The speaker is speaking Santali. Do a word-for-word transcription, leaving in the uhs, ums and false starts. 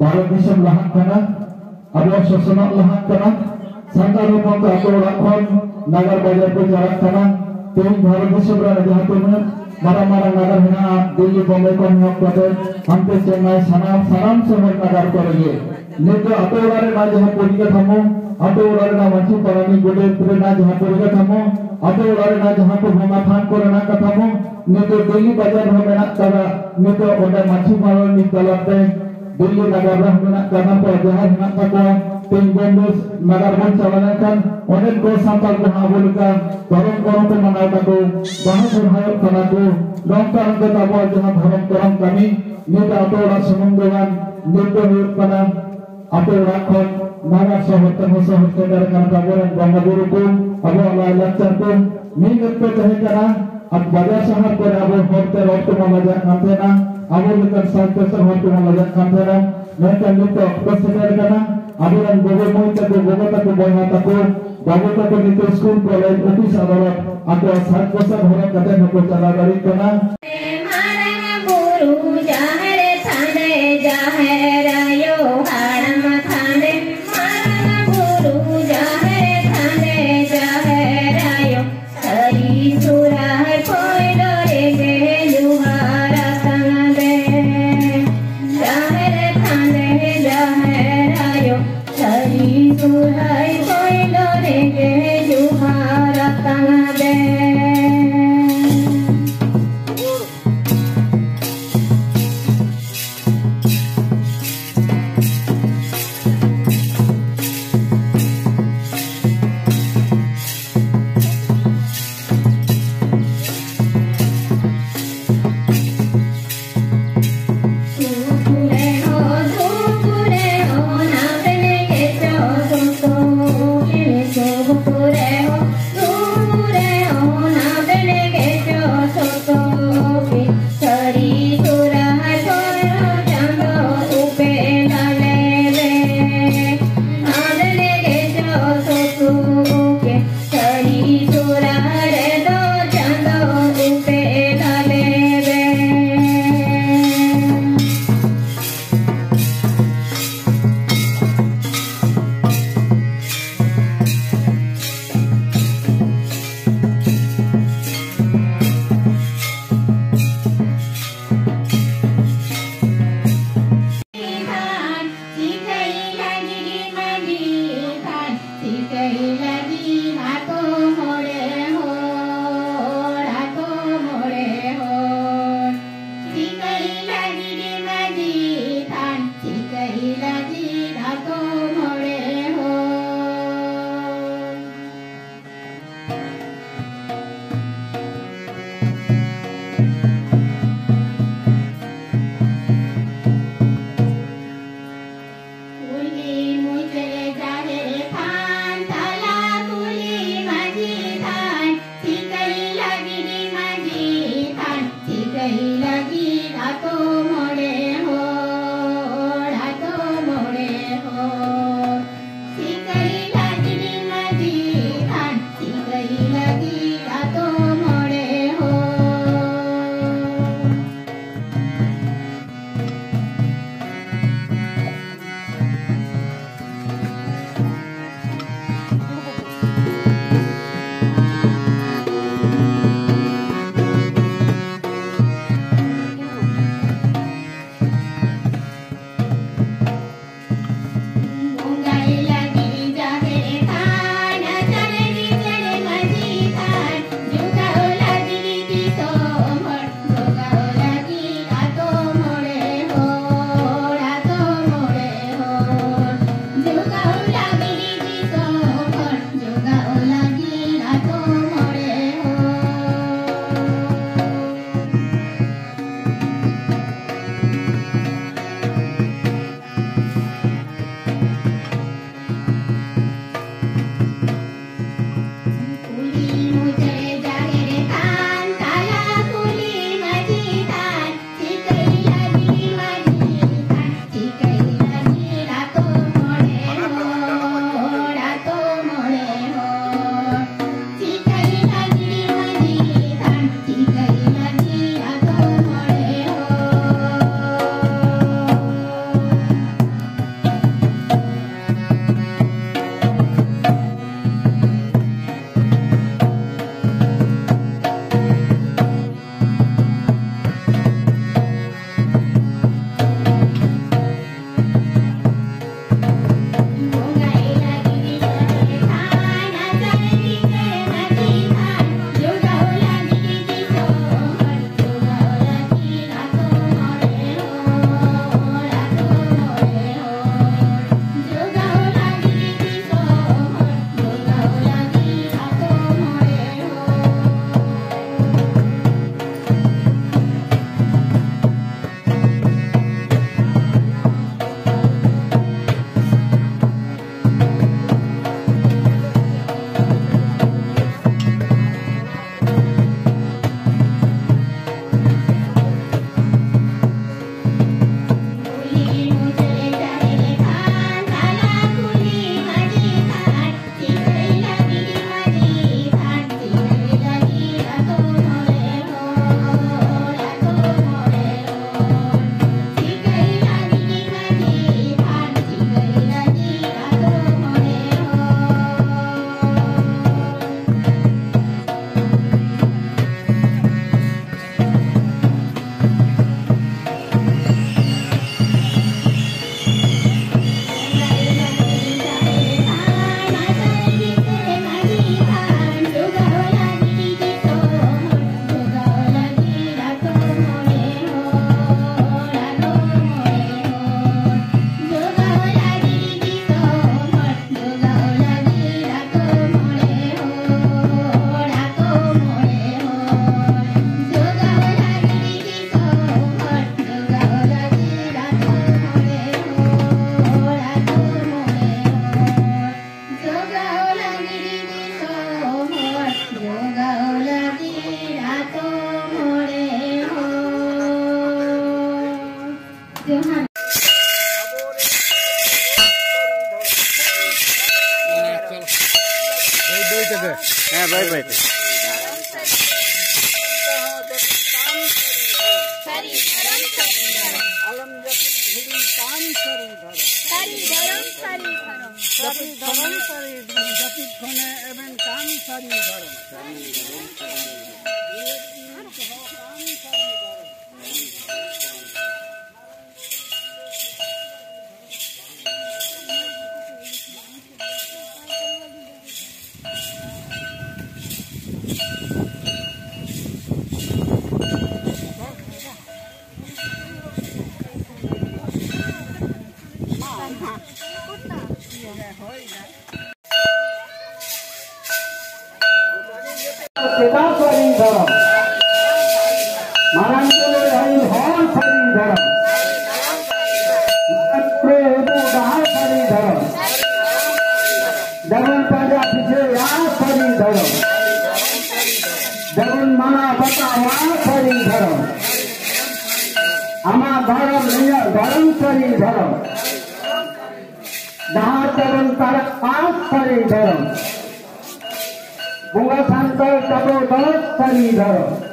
ᱵᱷᱟᱨᱚᱛ ᱫᱤᱥᱚᱢ ᱞᱟᱦᱟᱜ ᱠᱟᱱᱟ, ᱟᱵᱚᱣᱟᱜ ᱥᱚᱥᱚᱱᱚᱜ ᱞᱟᱦᱟᱜ ᱠᱟᱱᱟ᱾ ᱥᱟᱱᱛᱟᱲ ᱦᱚᱯᱚᱱ ᱠᱚ ᱟᱛᱳ ᱚᱲᱟᱜ ᱠᱷᱚᱱ ᱱᱟᱜᱟᱨ ᱵᱟᱡᱟᱨ ᱠᱚ ᱪᱟᱞᱟᱜ ᱠᱟᱱᱟ᱾ ᱛᱮᱦᱮᱧ ᱵᱷᱟᱨᱚᱛ ᱫᱤᱥᱚᱢ ᱨᱮᱱᱟᱜ ᱡᱟᱦᱟᱸ ᱛᱤᱱᱟᱹᱜ ᱢᱟᱨᱟᱝ ᱢᱟᱨᱟᱝ ᱱᱟᱜᱟᱨ ᱦᱮᱱᱟᱜᱼᱟ, ᱫᱤᱞᱞᱤ ᱵᱚᱢᱵᱮ ᱠᱷᱚᱱ ᱮᱦᱚᱵ ᱠᱟᱛᱮ ᱦᱟᱱᱛᱮ ᱪᱮᱱᱱᱟᱭ, ᱥᱟᱱᱟᱢ ᱥᱟᱱᱟᱢ ᱥᱚᱦᱚᱨ ᱱᱟᱜᱟᱨ ᱠᱚᱨᱮ ᱜᱮ ᱱᱤᱛ ᱫᱚ ᱟᱛᱳ ᱚᱲᱟᱜ ᱨᱮᱱᱟᱜ ᱡᱟᱦᱟᱸ ᱯᱚᱨᱤᱠᱟᱴᱷᱟᱢᱳ, ᱟᱛᱳ ᱚᱲᱟᱜ ᱨᱮᱱᱟᱜ ᱢᱟᱹᱡᱷᱤ ᱯᱟᱨᱟᱱᱤᱠ ᱜᱚᱰᱮᱛ ᱨᱮᱱᱟᱜ ᱡᱟᱦᱟᱸ ᱯᱚᱨᱤᱠᱟᱴᱷᱟᱢᱳ, ᱟᱛᱳ ᱚᱲᱟᱜ ᱨᱮᱱᱟᱜ ᱡᱟᱦᱟᱸ ᱠᱚ ᱵᱚᱸᱜᱟ ᱛᱷᱟᱱ ᱠᱚᱨᱮᱱᱟᱜ ᱠᱟᱴᱷᱟᱢᱳ, ᱱᱤᱛ ᱫᱚ ᱫᱤᱞᱞᱤ ᱵᱟᱡᱟᱨ ᱨᱮᱦᱚᱸ ᱢᱮᱱᱟᱜ ᱠᱟᱫᱟ᱾ ᱱᱤᱛ ᱫᱚ ᱚᱸᱰᱮ ᱢᱟᱹᱡᱷᱤ ᱯᱟᱨᱟᱱᱤᱠ ᱛᱟᱞᱟᱛᱮ ᱫᱤᱞᱞᱤ ᱱᱟᱜᱟᱨ ᱨᱮᱦᱚᱸ ᱢᱮᱱᱟᱜ ᱠᱟᱫᱟ, ᱠᱚ ᱡᱟᱦᱟᱸ ᱦᱮᱱᱟᱜ ᱛᱟᱠᱚᱣᱟ᱾ ᱛᱮᱦᱮᱧ ᱵᱚᱢᱵᱮ ᱱᱟᱜᱟᱨ ᱵᱚᱱ ᱪᱟᱞᱟᱣ ᱞᱮᱱᱠᱷᱟᱱ ᱚᱱᱮᱠ ᱠᱚ ᱥᱟᱱᱛᱟᱲ ᱠᱚᱦᱚᱸ ᱟᱵᱚ ᱞᱮᱠᱟ ᱫᱷᱚᱨᱚᱢ ᱠᱚᱨᱚᱢ ᱠᱚ ᱢᱟᱱᱟᱣ ᱛᱟᱠᱚ, ᱵᱟᱦᱟ ᱥᱚᱨᱦᱟᱭᱚᱜ ᱠᱟᱱᱟ ᱠᱚ᱾ ᱱᱚᱝᱠᱟ ᱚᱱᱠᱟ ᱟᱵᱚᱣᱟᱜ ᱡᱟᱦᱟᱸ ᱫᱷᱚᱨᱚᱢ ᱠᱚᱨᱚᱢ ᱠᱟᱹᱢᱤ ᱱᱤᱛ ᱟᱛᱳ ᱚᱲᱟᱜ ᱥᱩᱢᱩᱝ ᱫᱚ ᱵᱟᱝ, ᱱᱤᱛ ᱫᱚ ᱦᱩᱭᱩᱜ ᱠᱟᱱᱟ ᱟᱛᱳ ᱚᱲᱟᱜ ᱠᱷᱚᱱ ᱱᱟᱜᱟᱨ ᱥᱚᱦᱚᱨ ᱛᱮᱦᱚᱸ ᱥᱚᱦᱚᱨ ᱥᱮᱴᱮᱨ ᱟᱠᱟᱱ ᱛᱟᱵᱚᱱᱟ᱾ ᱵᱚᱸᱜᱟ ᱵᱩᱨᱩ ᱠᱚ, ᱟᱵᱚᱣᱟᱜ ᱞᱟᱭᱞᱟᱠᱪᱟᱨ ᱠᱚ ᱢᱤᱫ ᱚᱠᱛᱚ ᱛᱟᱦᱮᱸ ᱠᱟᱱᱟ᱾ ᱟᱨ ᱵᱟᱡᱟᱨ ᱥᱟᱦᱟᱨ ᱠᱚᱨᱮ ᱟᱵᱚ ᱦᱚᱲᱛᱮ ᱨᱚᱲ ᱛᱮᱵᱚᱱ ᱞᱟᱡᱟᱜ ᱠᱟᱱ ᱛᱟᱦᱮᱱᱟ, ᱟᱵᱚ ᱞᱮᱠᱟᱱ ᱥᱟᱡᱽ ᱯᱳᱥᱟᱠ ᱦᱚᱲ ᱛᱮᱵᱚᱱ ᱞᱟᱡᱟᱜ ᱠᱟᱱ ᱛᱟᱦᱮᱱᱟ᱾ ᱢᱮᱱᱠᱷᱟᱱ ᱱᱤᱛᱚᱜ ᱚᱠᱛᱚ ᱥᱮᱴᱮᱨ ᱟᱠᱟᱱᱟ, ᱟᱵᱚᱨᱮᱱ ᱜᱚᱜᱚ ᱢᱟᱹᱭ ᱛᱟᱠᱚ, ᱜᱚᱜᱚ ᱛᱟᱠᱚ, ᱵᱚᱭᱦᱟ ᱛᱟᱠᱚ, ᱵᱟᱹᱵᱩ ᱛᱟᱠᱚ ᱱᱤᱛᱚᱜ ᱥᱠᱩᱞ, ᱠᱚᱞᱮᱡᱽ, ᱚᱯᱷᱤᱥ, ᱟᱫᱟᱞᱚᱛ ᱟᱠᱚᱣᱟᱜ ᱥᱟᱡᱽ ᱯᱳᱥᱟᱠ ᱦᱚᱨᱚᱜ ᱠᱟᱛᱮ ᱦᱚᱸᱠᱚ ᱪᱟᱞᱟᱣ ᱫᱟᱲᱮᱭᱟᱜ ᱠᱟᱱᱟ᱾ ᱢᱟᱨᱟᱝ ᱵᱩᱨᱩ ᱡᱟᱦᱮᱨ ᱛᱷᱟᱱ ᱨᱮ, ᱡᱟᱦᱮᱨ ᱟᱭᱳ ᱦᱟᱲᱟᱢ ᱛᱷᱟᱱ ᱨᱮ, ᱢᱟᱨᱟᱝ ᱵᱩᱨᱩ ᱡᱟᱦᱮᱨ ᱛᱷᱟᱱ ᱨᱮ, ᱡᱟᱦᱮᱨ ᱟᱭᱳ ᱥᱟᱹᱨᱤ ᱥᱚᱦᱨᱟᱭ ᱯᱳᱭᱞᱳ ᱨᱮᱜᱮ ᱡᱚᱦᱟᱨ ᱟᱛᱟᱝ ᱵᱮᱱ᱾ ᱡᱟᱦᱮᱨ ᱛᱷᱟᱱ ᱨᱮ ᱡᱟᱦᱮᱨ ᱟᱭᱳ, ᱥᱟᱹᱨᱤ ᱥᱚᱦᱨᱟᱭ ᱯᱳᱭᱞᱳ ᱨᱮᱜᱮ ᱡᱚᱦᱟᱨ ᱟᱛᱟᱝ ᱵᱮᱱ᱾ ᱡᱚᱦᱟᱨ᱾ ᱦᱮᱸ, ᱵᱟᱹᱭ ᱵᱟᱹᱭ ᱛᱮ᱾ ᱥᱟᱹᱨᱤ ᱫᱷᱚᱨᱚᱢ, ᱥᱟᱹᱨᱤ ᱫᱷᱚᱨᱚᱢ᱾ ᱟᱞᱚᱢ ᱡᱟᱹᱯᱤᱫ ᱦᱤᱲᱤᱧ ᱛᱟᱢ ᱥᱟᱹᱨᱤ ᱫᱷᱚᱨᱚᱢ᱾ ᱥᱟᱹᱨᱤ ᱫᱷᱚᱨᱚᱢ, ᱥᱟᱹᱨᱤ ᱫᱷᱚᱨᱚᱢ᱾ ᱥᱟᱹᱨᱤ ᱫᱷᱚᱨᱚᱢ, ᱥᱟᱹᱨᱤ ᱫᱷᱚᱨᱚᱢ᱾ ᱡᱟᱹᱯᱤᱫ ᱠᱷᱚᱱᱮ ᱮᱵᱷᱮᱱ ᱛᱟᱢ ᱥᱟᱹᱨᱤ ᱫᱷᱚᱨᱚᱢ᱾ ᱥᱟᱹᱨᱤ ᱫᱷᱚᱨᱚᱢ, ᱥᱟᱹᱨᱤ ᱫᱷᱚᱨᱚᱢ᱾ ᱡᱤᱣᱮᱫ ᱡᱤᱣᱤ ᱫᱚᱦᱚ ᱛᱟᱢ ᱥᱟᱹᱨᱤ ᱫᱷᱚᱨᱚᱢ᱾ ᱥᱮᱫᱟ ᱥᱟᱹᱨᱤ ᱫᱷᱚᱨᱚᱢ᱾ ᱢᱟᱨᱟᱝ ᱵᱩᱨᱩ ᱟᱹᱭᱩᱨ ᱦᱚᱲ ᱥᱟᱹᱨᱤ ᱫᱷᱚᱨᱚᱢ᱾ ᱢᱟᱨᱟᱝ ᱵᱩᱨᱩ ᱩᱫᱩᱜ ᱰᱟᱦᱟᱨ ᱥᱟᱹᱨᱤ ᱫᱷᱚᱨᱚᱢ᱾ ᱡᱮᱢᱚᱱ ᱯᱟᱸᱡᱟ ᱯᱤᱪᱷᱟᱹᱭᱟ ᱥᱟᱹᱨᱤ ᱫᱷᱚᱨᱚᱢ᱾ ᱡᱮᱢᱚᱱ ᱢᱟᱱᱟᱣ ᱵᱟᱛᱟᱣᱟ ᱥᱟᱹᱨᱤ ᱫᱷᱚᱨᱚᱢ᱾ ᱟᱢᱟᱜ ᱫᱷᱚᱨᱚᱢ, ᱤᱧᱟᱹᱜ ᱫᱷᱚᱨᱚᱢ, ᱥᱟᱹᱨᱤ ᱫᱷᱚᱨᱚᱢ᱾ ᱰᱟᱦᱟᱨ ᱛᱮᱵᱚᱱ ᱛᱟᱲᱟᱢᱟ ᱥᱟᱹᱨᱤ ᱫᱷᱚᱨᱚᱢ᱾ ᱵᱚᱸᱜᱟ ᱥᱟᱱᱛᱟᱲ ᱛᱟᱵᱚ ᱫᱚ ᱥᱟᱹᱨᱤ ᱫᱷᱚᱨᱚᱢ᱾